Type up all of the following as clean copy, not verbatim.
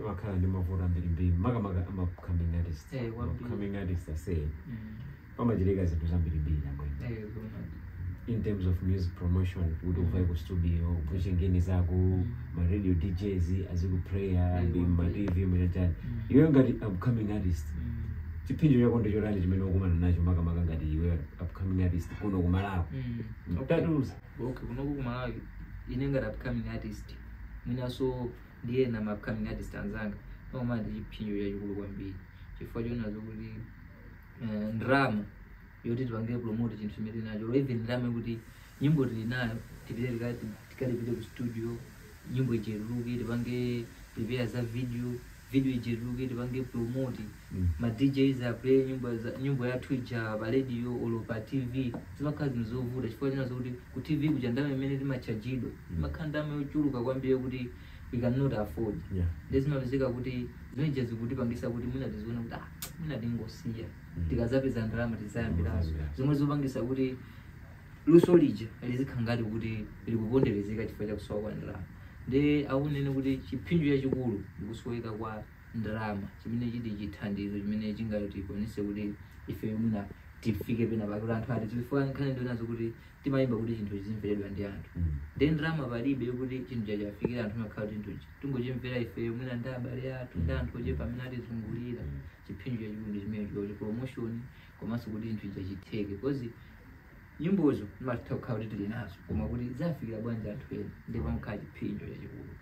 Timakhala ndi mavuto ambirimbiri, makamaka ama upcoming artist. Eh, kwambiri. Upcoming artist ase pamachitika zinthu zambirimbiri amwene. Eh, zoonadi. In terms of music promotion, kuti uvaye ku studio, upushe ngeni zako, ma radio DJs azikuplaya ndi ma TV mwachani. Iweyo ngati upcoming artist, chiphinjo chako ndi chotani chimene ukumana nacho, makamaka ngati iwe upcoming artist kuno kuMalawi? Okay. Tatiuza. Okay, kunoku kuMalawi, ine ngati upcoming artist, mwinaso ndiye na ma upcoming artist anzanga, pakumana ndi chiphinjo chachikulu kwambiri, chifukwa chonazo kuti ndrama yoti tipangire promote chinthu chimene tinacho, or even ndrama yokuti nyimbo tili nayo, tipite tikalipite ku studio, nyimbo ijeruluke, tipange prepare za video, video ijeruluke, tipange promote, ma DJs aplay nyimbo nyimbo yathu ija pa radio olo pa TV, zimakhala zinthu zovuta, chifukwa chinazo kuti ku TV kuja ndalama imene timachajidwa imakhala ndalama yochuluka kwambiri kuti we cannot afford. Ndi zimapezeka kuti zimeneja zikutipangisa kuti mwina tiziona kuti, ah, mwina tingosiya, tikazapeza ndalama tizayambiranso. Zomwe zopangisa kuti luso lija lizikhala ngati kuti likuponderezeka chifukwa chakusowa kwa ndalama. Ndi akunene kuti chiphinjo chachikulu ndikusoweka kwa ndalama chimene chili chithandizo chimene chingatikwanise kuti ife mwina tifike pena pake kuti anthu ati, chifukwa nkhani ndionazo kuti timayimba kuti chinthu chizimveredwa ndi anthu. Ndi ndalama palibe yokuti chinthu chachafikira anthu, makhala kuti chinthuchi tingochimvera ife mwina ndi abale athu ndi anthu ochepa amene atizungulira. Chiphinjo chachikulu ndi chimene choti promotion, komanso kuti chinthu chachitheke, because nyimbozo timatha kukhala kuti tili nazo, koma kuti zafikira bwanji anthu ena, ndi pamakhala chiphinjo chachikulu.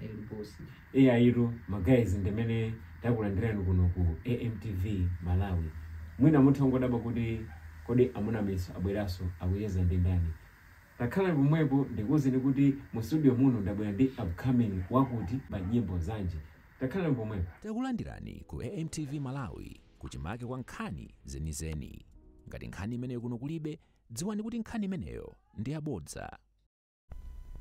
Eh, boss. Iya itu ma guys, ndimene takulandirani kuno ku AMTV Malawi. Mwina mutha kungodabwa kuti kodi amuna miso abweranso akuyeza ndi ndani? Takhala pomwepo, ndikuwuzeni kuti mu studio muno ndabwera ndi upcoming wakuti pa nyimbo zanji. Takhala pomwepo. Takulandirani ku AMTV Malawi, kuchimake kwa nkhani zenizeni. Ngati nkhani imeneyo kuno kulibe, dziwani kuti nkhani imeneyo ndi yabodza.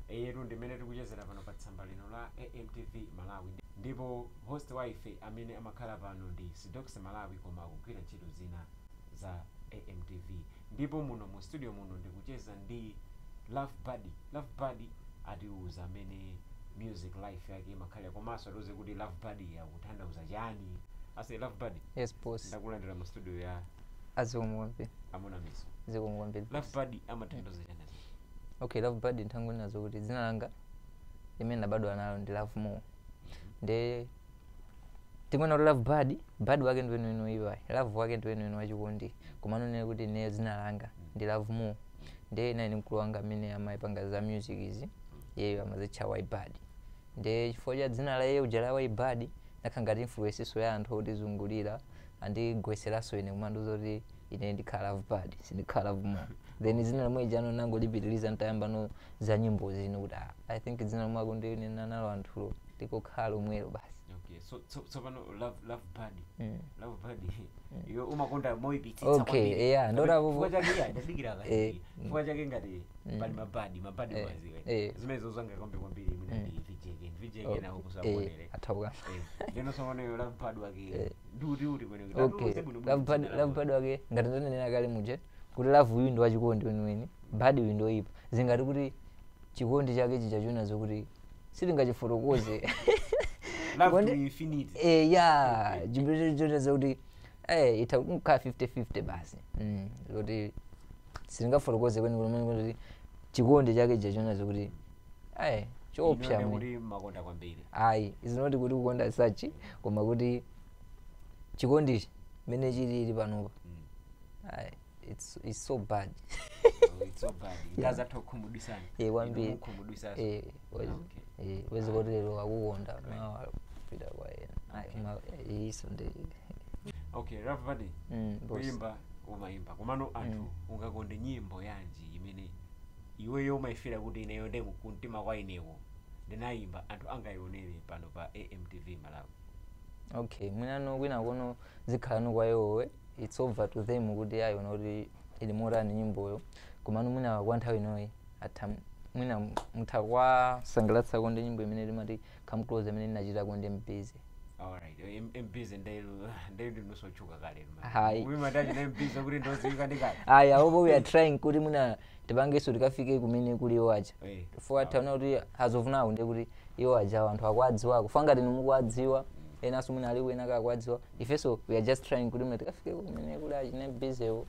Eyetu, ndimene tikuchezera pano pa tsamba lino la AMTV Malawi, ndipo host waife amene amakhala pano ndi Sidox Malawi, koma akugwira ntchito zina za AMTV. Ndipo muno mu studio muno ndikucheza ndi Love Buddy. Love Buddy atiuza amene music life yake imakhalira, komanso atiuze kuti Love Buddy akutanthauza chani. Ase Love Buddy. Yes, boss. Ndakulandira mu studio ya Azikomo kwambiri. Amuna Miso. Zikomo kwambiri. Love Buddy amatanthauza chani? Okay, Love Buddy, nthangu nazo kuti dzina langa limene ndabadwa nalo ndi Love More. Ndi timwena kuti Love Buddy, Buddy wake ndi weniweni oyipayi, Love wake ndi weniweni wachikondi, koma nonene kuti ineyo dzina langa ndi Love More. Ndi nayi ndi mkulu wanga amene amayipanga za music izi, iyeyo amazitcha Wybud. Ndi chifukwa cha dzina la iye uja la Wybud, nakhala ngati influence ya anthu otizungulira andigweseranso ine kumandiuza kuti ine ndikhala Love Buddy, sindikhala Love More. Then dzina lomwe ijano nangolipitiriza ntayamba no za nyimbo zino, kuti, ah, I think dzina lomwe akundinena nalo anthulo likokhala lomwelo basi. Okay, so tsopano Love Buddy, Love Buddy, iwe umakonda moyipitsitsa. Okay, yeah, Chifukwa chake, iya, ndadikira kati chifukwa chake ngati pali mabadi mabadi maziwe zimene zozanga kwambiri kwambiri mwina ndi VJ VJ nawo kusakonere. Athauka. Ndeno tsopano iwe Love Buddy wake ndi uti kwene? Okay, Love Buddy, Love Buddy wake ngati ndanenera kale muje kuti love uyu ndi wachikondi weniweni, bad uyu ndi oyipa. Zingati kuti chikondi chake chija chonazo kuti sitingachifotokoze. Love to infinity. Eh, ya chonazo kuti itha kukhala 50-50 basi, kuti sitingafotokoze kwenikweni kuti chikondi chake chija chonazo kuti choopsa. Ine Mwe kuti makonda kwambiri. Ayi, izinoti kuti kukonda sachi, koma kuti chikondichi mene chilili panopa, ayi, it's so bad. Oh, it's so bad. Mkazi atha kukhumudwisana. Eh, kwambiri. Inu mukhumudwisanso. Eh, wezi kuti lero akukonda, mawa kupita kwa ena. Ayi, iso ndi Okay, Love Buddy, boss. Kuyimba umayimba, komano anthu ungakonde nyimbo yanji imene iweyo umayifira kuti ineyo ndi kumtima kwa inewo ndinayimba, anthu angayionere pano pa AMTV Malawi? Okay, mwinano kwina kuno zikhala kwa iwowe, it's over to them kuti ayiona kuti ili motani nyimboyo. Komano mwina kwa nthawi inoyi atha mwina mutha kwasangalatsako ndi nyimbo imene timati Come Close, imene ndinachitako ndi Mbize. Alright, MBs ndelu ndelu nusochuka kale. Hayi. Uyimandaji ne MBs kuti ndoziwika ndikale. Aya, opo we are trying kuti muna tipangenso tikafike kumene kuli iwo aja. Chifukwa taona kuti as of now ndiye kuti iwo aja anthu akuwadziwako. Chifukwa ngati inu mukuwadziwa, enanso mwina ali wena akakuwadziwa. Ifenso we are just trying kuti muna tikafike kumene kuli achine mbizewo.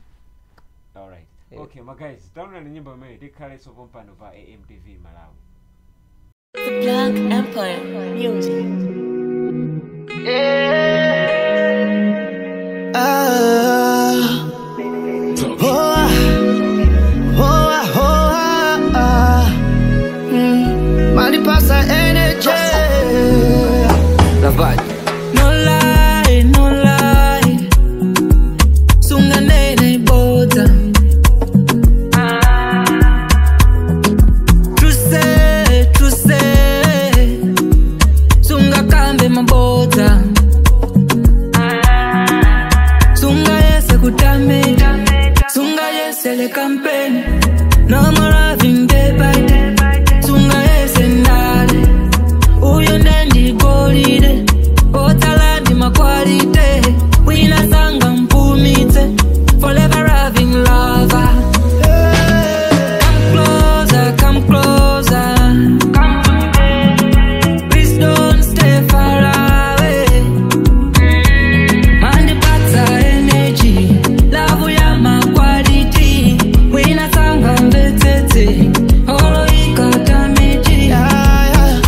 Alright. Yeah. Okay, my guys, taona ni nyimbo imene tikhalenso pompano pa AMTV Malawi. The Black Empire Music. Ah, oh, oh, oh, ah, Malipasa energy. Lavadi. No lie, no lie. Sunganene bota. Truse, truse. Sunga kambe mabota. Sunga yese kutame. Sunga yese le campaign. No more having day by day. Sunga yese ndale. Uyo ndendi golide. Otalandi makwalite. Wina sanga mpumite. Forever having lover. Come closer, come closer. Please don't stay far away. Mandipatsa energy. Love ya makwality. Wina sanga mvetete. Olo ikatamiji. Yeah,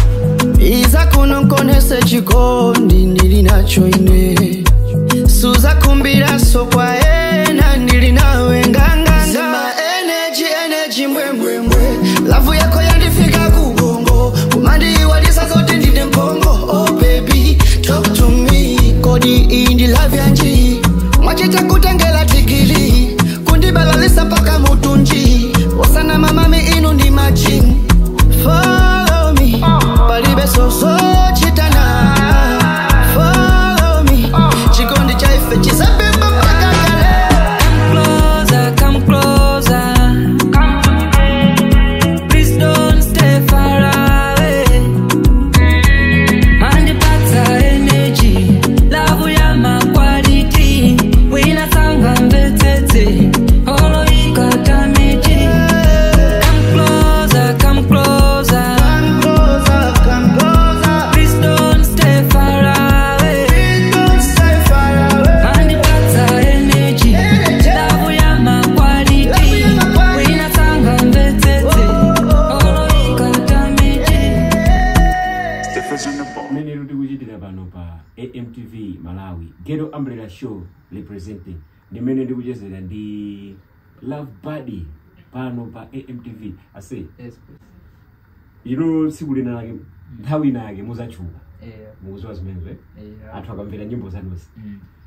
yeah. Iza kuno nkonese chikondi ndili nacho ine. Suza kumbira so kwa ena ndili nawe nganganga. Zima energy, energy mbwe mbwe mbwe. Lavu yako yandifika kubongo. Kumandi walisa zote ndine mpongo. Oh baby, talk to me. Kodi indi love yanji. Mwachita kutengela tikili. Kundibalalisa mpaka mutunji. Osana mamami inu ndi majini. Follow me. Palibe soso chitana. Follow me. Chikondi cha ife chisabimba mpaka kale. Closer, come closer. Please don't stay far away. Mandipatsa energy. Love ya makwality. Wina sanga mvetete. Olo ikatamiji. Come closer, come closer. Come closer, come closer. Please don't stay far away. Please don't stay far away. Mandipatsa energy. Love ya makwality. Love ya makwality. Wina sanga mvetete. Olo ikatamiji. Mmene tikuchitira pano pa AMTV Malawi Ghetto Umbrella Show representing, ndimene ndikuchezera ndi Love Buddy pano pa AMTV. Ase, Yes, please. ino tsiku lina lake, nthawi ina yake muzatchuka. Yeah. Mukuziwa zimenezo, eh? Yeah. Anthu akamvera nyimbo zanuzi,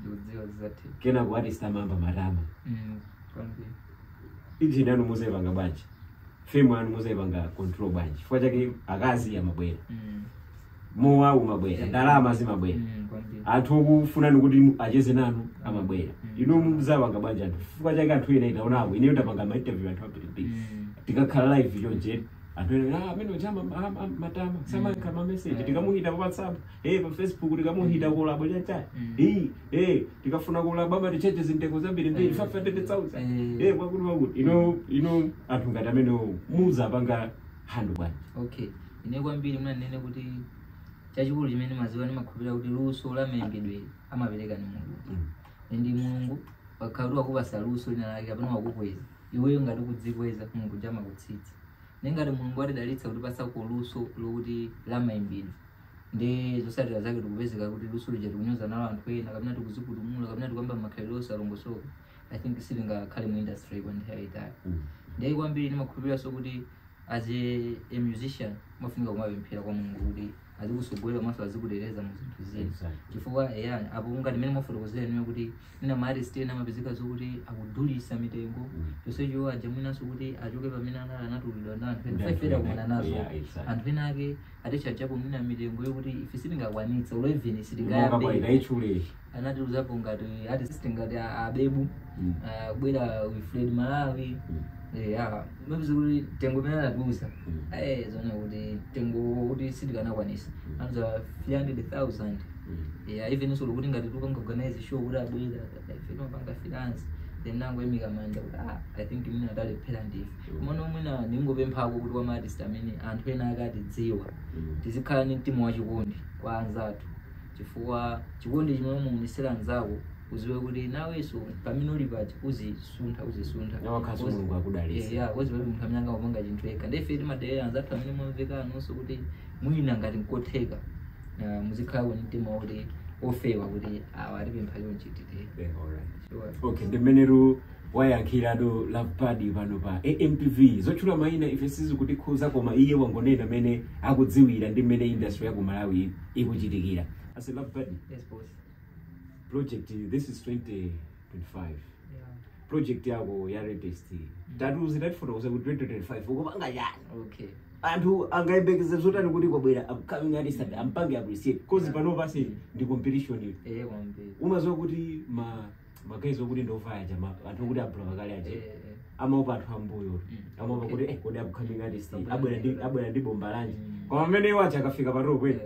Ndikudziwa zizati. kenako artist amamba matama. Kwambiri. Ijini anu muzayipanga bwanji? Fame anu muzayipanga control bwanji? Chifukwa chake akazi amabwera, mowa umabwera, ndalama zimabwera, Kwambiri. anthu okufunani kuti acheze nanu amabwera. Ino muzapanga bwanji anthu? Chifukwa chake anthu ena itaonako ineyo ndapanga ma interview anthu ambirimbiri, tikakhala live chonje anthu ena, ah, amene uja matama samankha ma message, tikamuhita pa WhatsApp, eh, pa Facebook tikamuhita collabo chanchani, eh, tikafuna collabo amaticheche zintengo zambirimbiri, 500,000, eh, kwakuti kwakuti. Ino anthu ngati amenewo muzapanga handle bwanji? Okay, ine kwambiri munanene kuti chachikulu chimene maziwa ndimakhulupirira kuti luso la mayimbidwe amapereka ni Mulungu. Ndi Mulungu wakhala kuti wakupasa luso lina lake kapena wakukweza iweyo, ngati ukudzikweza Mulungu jamakutsitsa. Ndi ngati Mulungu atidalitsa kuti pasako luso lokuti la mayimbidwe, ndi zotsatira zake tikupezeka kuti luso lija tikunyoza nalo anthu ena kapena tikuzikutumula kapena tikuyamba makhalidwe osalongosoka, I think sitingakhale mu industry kwa nthawi yayitali. Ndiye kwambiri ndimakhulupiriranso kuti as a musician umafunika kumapemphera kwa Mulungu kuti azikusogolera komanso azikuteteza mu zinthu zina. Chifukwa eya, apo ngati mmene mwafotokozera niwe kuti ina ma artist ena amapezeka zokuti akudulisa mitengo, chonsecho aja mwinanso kuti achoke pamene anali anatulidwa ndi anthu ena. Ndi Ife takumana nazo. Yeah, exactly. Anthu ena ake atichajapo mwina mitengo yokuti ife sitingakwanitsa, ulo even Monga sitingayambe. bwaita ichule. Anatiuzapo ngati artist ngati abebu, kubwera Wilfred Malawi, mapeza kuti tengo imene anatiuza, zona kuti tengo kuti sitikanakwanisa, anatiuza 300,000. Yeah, even so kuti ngati tikupanga organize show kuti abwera, ife timapanga finance, then nangoyimika manja kuti ah, I think mwina adalephera ndife. Komano mwina ndingopemphako kuti kwa ma artist amene anthu ena akatidziwa, tizikhala ndi mtima wachikondi kwa anzathu, chifukwa chikondi chimene umuonesera anzako, uziwe kuti nawenso pamene uli paja uzisuntha, uzisuntha. Nawakhaso Mulungu akudalitsa. Yeah, kozi palibe munthu amene angapanga chinthu yekha. Ndife timaderera anzathu amene mwamveka anonso kuti mwina ngati nkotheka, muzikhala ndi mtima woti ofewa kuti awa atipempha chonchi, tite. Yeah, alright. Sure. Okay, ndimeneru wayankhiratu Lovebad pano pa AMTV. Zotchula mayina ife sizikutikhuza, koma iye wangonena amene akudziwira ndi mmene industry ya ku Malawi ikuchitikira. Ase Lovebad, Yes, boss. project, this is 2025, project yako ya latest, tatiuze, tatifotokoza kuti 2025 ukupanga chani? Okay. Anthu angayembekeze zotani kuti kwabwera upcoming artist ampange appreciate? 'Cause pano pasi ndi competition. Eh, kwambiri. Umaziwa kuti ma magayizi okuti ndovaya chama anthu okuti abula pakale aje amaopa anthu ambuyo, amaopa kuti kodi upcoming artist abwera ndi bomba lanji? Koma amene iwo aja akafika patokwe,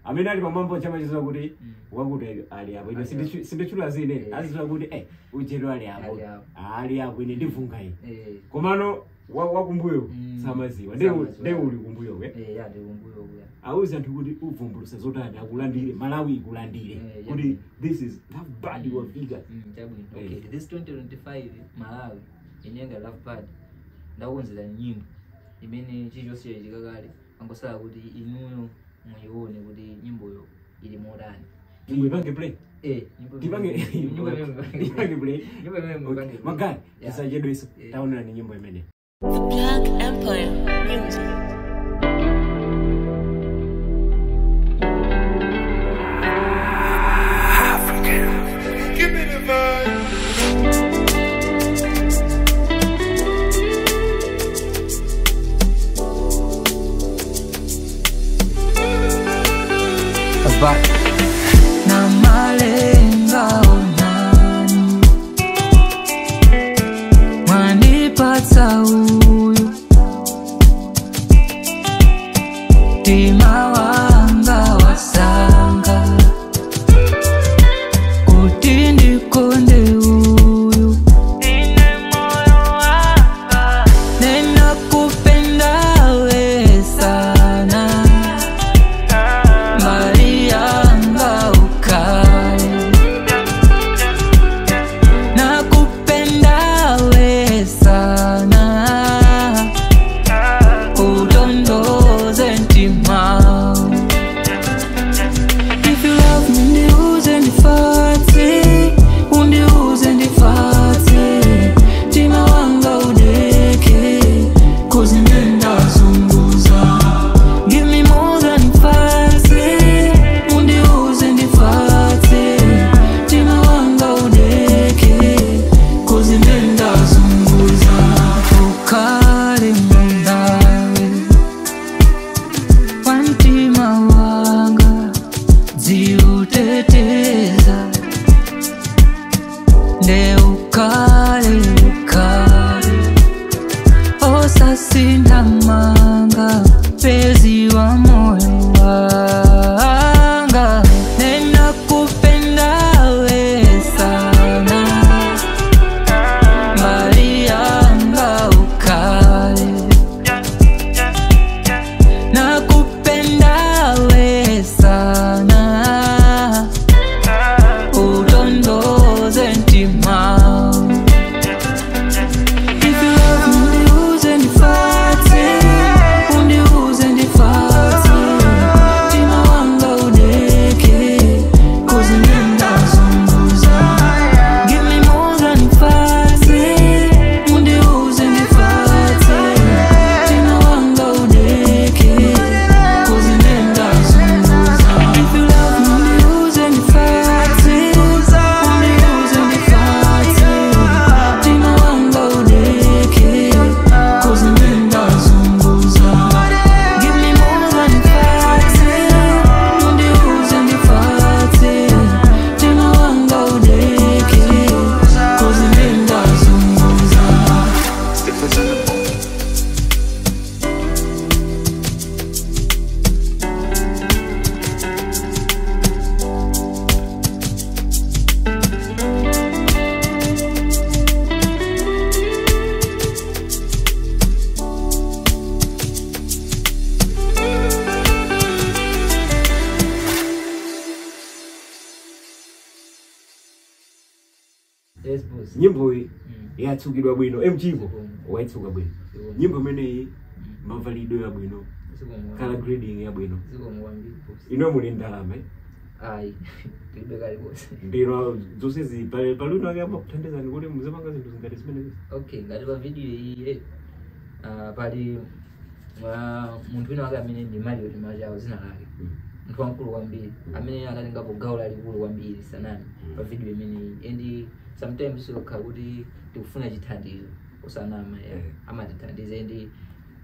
amene ali pamwambo chamachiziwa kuti wakuti ali apo, ine Ali sinditchula zine, aziziwa kuti uchetu ali apo. Ali apo. Ali apo, ine ndivunga ine. Komano wakumbuyo samaziwa. Samaziwa. Nde uli kumbuyo we. Eh, ya, ndikumbuyo kuya. Auze anthu kuti uvumbulusa zotani, akulandire, Malawi ikulandire kuti this is Lovebad wafika. Chabwino. Okay, this 2025 Malawi, inenga Lovebad ndakukonzera nyimbo imene chilichonse chachitika kale, angosala kuti inuyo muyione kuti nyimboyo ili motani. Nyimbo ipange play. Eh, nyimbo Tipange nyimbo imene tipange play. Nyimbo imene mupange play. Magari tisachedweso, taonera ni nyimbo imene. The Black Empire Music. Give me the vibe. Na malenga onani mwanipatsa uyu. Yes boss. Nyimboyi Mm. yatsukidwa bwino, mchiko Zikomo. waitsuka bwino. Zikomo. Nyimbo imeneyi, Mm. mavalidwe yabwino, Zikomo. color grading yabwino. Zikomo kwambiri boss. Ino muli ndalama, eh? Ayi, tilibe kalikonse. Ndino zonsezi palwino ake amakuthandizani kuti muzipanga zinthu zingati zimenezi? Okay, ngati pa video iyi, pali munthu wina wake amene ndi Mario Timachawo zina lake, munthu wamkulu kwambiri amene anatengapo gawo lalikulu kwambiri sanani pa video imeneyi. And sometimes ukakhala kuti tikufuna chithandizo, usanama, yeah, amatithandiza. And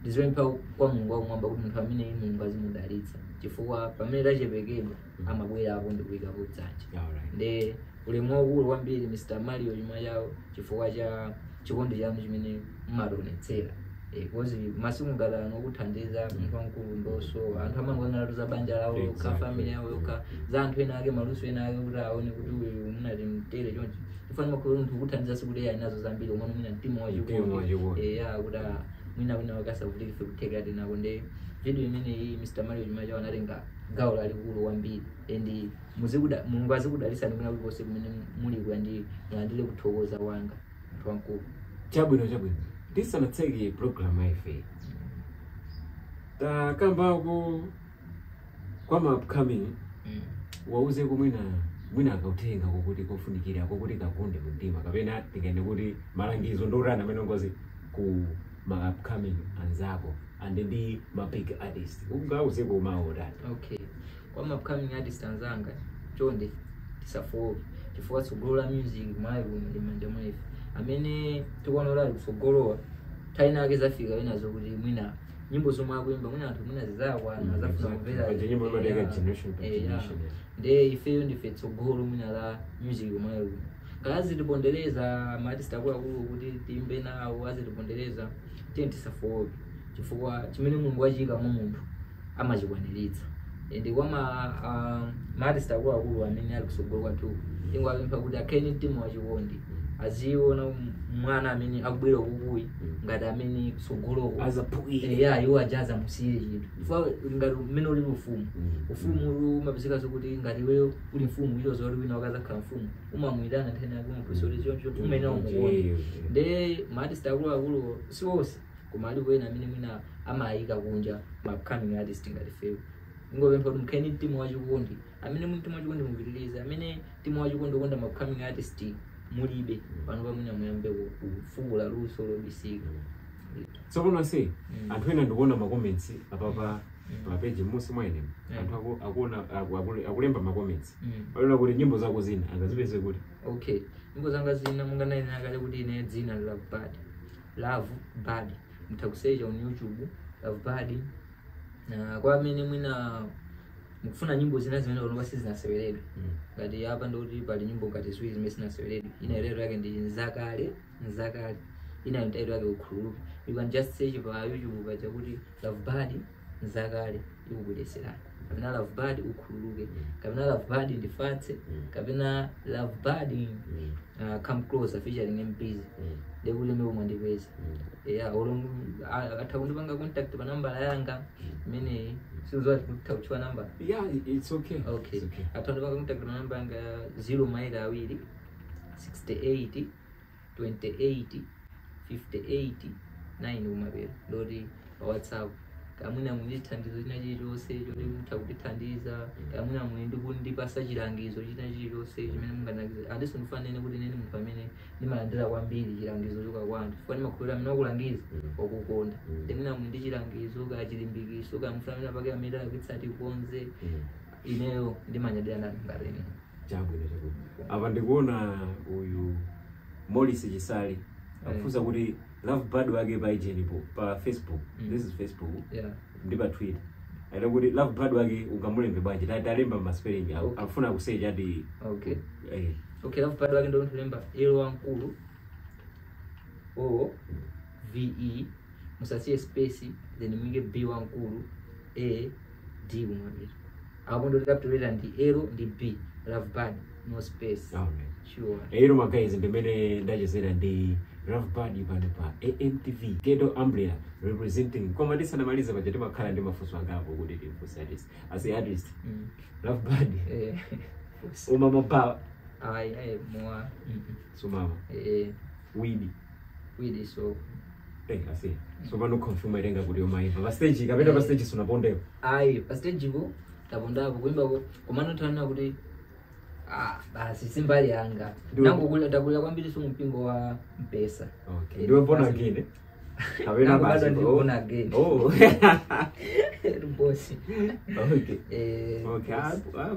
ndizipempha kwa Mulungu wakumwamba kuti munthu ameneyi Mulungu azimudalitsa, chifukwa pamene tachepekedwa amabwerapo ndikuyikapo dzanja. Nde ulemu waukulu kwambiri, Mr Mario Chimachawo, chifukwa cha chikondi chanu chimene mumationetsera. 'Cause masiku ngati ano okuthandiza munthu wamkulu ndoso anthu amangonyang'anatu za banja lawo lokha, family yawo yokha, za anthu ena ake, maluso ena ake, kuti aone kuti uyu munati mtere chonchi. Chifukwa ndimakhulupirira munthu kuthandiza sikuti iye ali nazo zambiri, umene mwina mtima Mtima wachikondi. wachikondi. Eya, kuti mwina wina wakasavutika ife kuthekera tinako. Nde video imeneyi Mr Mario Chimachawo anatenga gawo lalikulu kwambiri, and muzikuda Mulungu azikudalitsani kwina kulikonse kumene muli, and mulandire kuthokoza kwanga, munthu wamkulu. Chabwino, chabwino. Tisanatseke program yaife, takambako kwa ma upcoming, wauze kumwina mwina akautenga kokuti kofunikira kokuti kakunde mumtima, kapena tingene kuti malangizo ndotani amene ngozi ku ma upcoming anzako and ndi ma big artist, ungauzeko mawu otani? Okay, kwa ma upcoming artist anzanga, chonde tisafoke, chifukwa tsogolo la music Malawi kuno ndi manja mwa ife amene tikuona kuti ali kutsogolowa. Nthawi nake zafika wenazo kuti mwina nyimbo zomwe akuimba mwina anthu mwina zizakwana, azafuna kumvera. Paja nyimbo imatenga generation by generation, yeah. Nde ifeyo ndife tsogolo mwina la music Malawi kuno. Kaya azitipondereza ma artist akuluakulu kuti tiyimbe nawo, azitipondereza, tiye tisafoke, chifukwa chimene Mulungu wachiyika mwa munthu amachikwaniritsa. And kwa ma artist akuluakulu amene ali kutsogolo kwathu, ingwapempha kuti akhale ndi mtima wachikondi, aziona mwana amene akubwera kukuyi ngati amene kutsogoloko Azaphukire. Ya, iwo aja azamusiyire chinthu, chifukwa ngati mmene uli ufumu, ufumu uli umapezekaso kuti ngati iweyo uli mfumu, icho zoti wina wakazakhala mfumu umamuyitana nthena yake, umaphunzitsa kuti choncho umene umukonda. Nde ma artist akuluakulu, si onse, koma alipo ena amene mwina amayika kunja ma upcoming artist ngati fewo. Ingopempha kuti mukhale ndi mtima wachikondi. Amene muli mtima wachikondi mupitirize, amene mtima wachikondi ukonda ma upcoming artist mulibe pano, pamwina muyambe kufukula luso lobisika. Tsopano se anthu ena ndikuona ma comments apapa pa page musi mwa ine, anthu akuona akulemba ma comments, palona kuti nyimbo zako zina angazipeze kuti? Okay, nyimbo zanga zina, monga ndinanena kale kuti ine dzina ndi Love Bad, Love Bad, mutha kusearcha on YouTube Love Bad. Na kwa amene mwina mukufuna nyimbo zina zimene panopa sizinaseweredwe, ngati apa ndikuti pali nyimbo ngati ziwiri zimene zinaseweredwe. Ina title yake ndi Nzakale Nzakale, ina title yake Ukhululuke. You can just search pa YouTube paja kuti Love Bad Nzakale, ikubweretserani, kapena Love Bad Ukhululuke, kapena Love Bad Ndifatse, kapena Love Bad Come Closer featuring MPs, ndekuti mbe mwandipeza. Yeah, olo atha kundipanga contact pa nambala yanga imeneyi. Siuziwa kutha kutchula nambala? Yeah, it's okay. Okay. It's okay. Atha kundipanga contact pa namba yanga ya 0 maili 2 68 28 58 9 kumapero, ndoti pa WhatsApp. Kamwina muli chithandizo china chilichonse choti mutha kutithandiza, kamwina muli ndi kundipasa chilangizo china chilichonse chimene mungandilangize. Andiso ndifanene kuti nene munthu amene ndimalandira kwambiri chilangizo choka kwa anthu, chifukwa ndimakhulupirira amene wakulangiza wakukonda. Ndimwina muli ndi chilangizo, kaya chilimbikiso, kaya mufuna amene apake amene alakwitsa tikonze, ineyo ndimanyadira nanu ngati ine. Chabwino, chabwino. Apa ndikuona uyu Morris Chisali akufunsa kuti Love Bad wake pa ijenipo pa Facebook, this is Facebook, ndi pa Twitter, aita kuti Love Bad wake ungamulembe bwanji? Talemba ma spelling. Akufuna kusearch ati. Okay. Eh. Okay, Love Bad wake ndo munthu L wamkulu, O V E, musasiye space, then muike B wamkulu, A D kumapita. Apo ndo capital letter ndi L ndi B, Love Bad, no space. Alright. Sure. Ero ma guys, ndimene ndachezera ndi Love Bad pano pa AMTV, Ghetto Umbrella representing. Koma ndisanamalize, paja timakhala ndi mafunso angapo kuti timfunse artist, as a artist. Love Bad, Eh. umamabawa? Ayi ayi mowa. Sumama. Eh. Weed. Weed so. Asi. So pano confirm itenga kuti umayimba. Pa stage kapena pa stage sunapondepo. Ayi pa stage po tapondapo kuimbako komano tana kuti basi simbali yanga. Nangu ndakulira kwambiri so mpingo wa mpesa. Okay. Ndiwe born again. Kapena basi born again. Oh. Bosi. Okay. Okay.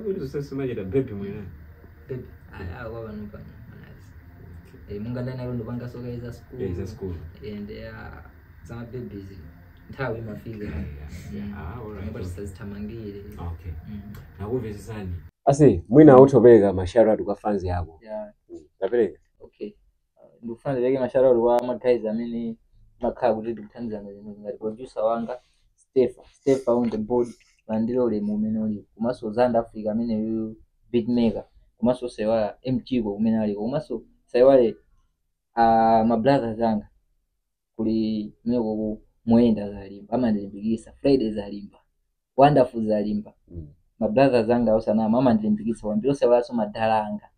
Kuti sasumajira baby mwina. Baby. Kwa pano pano. Munga ndani alo ndopanga soka iza school. Iza school. And some babies nthawi imafika. Alright. But sazithamangire. Okay. Nakumvetsesani. Asi mwina utopereka mashauri kwa fans yako. Yeah. Tapereka. Okay. Ndikufana ndipeke mashauri kwa ma guys amene makhala kuti ndikuthandizana zinthu ngati producer wanga Stefa on the board landilo ulemu umene ulipo. Komanso Zanda Africa amene uyu beatmaker. Komanso Sewala Mchiko kumene aliko. Komanso Sewale ma brothers anga kuli meko Mwenda zalimba amandilimbikisa Friday zalimba Wonderful zalimba. Ma brothers anga osanama amandilimbikisa kwambiri osewalaso madala anga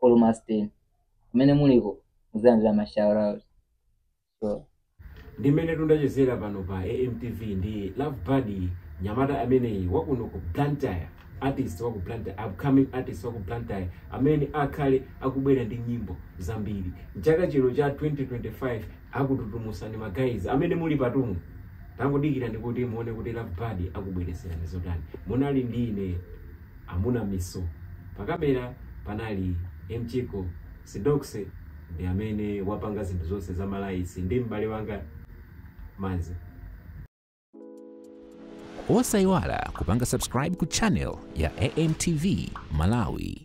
almost 10 kumene muliko muzalandira ma shout out. So ndimene tundachezera pano pa AMTV ndi Love Buddy nyamata ameneyi wakuno ku Blantyre, artist waku Blantyre, upcoming artist waku Blantyre amene akhale akubwera ndi nyimbo zambiri mchaka chino cha 2025 akututumutsani ma guys amene muli patumu. Tangodikira ndikuti muone kuti Love Buddy akubwereserani zotani. Munali ndi ine Amuna Miso, pakamera panali Mchiko Sidoxe ndi amene wapanga zinthu zonse za malaisi ndi m'bale wanga Manzi. Osayiwala kupanga subscribe ku channel ya AMTV Malawi.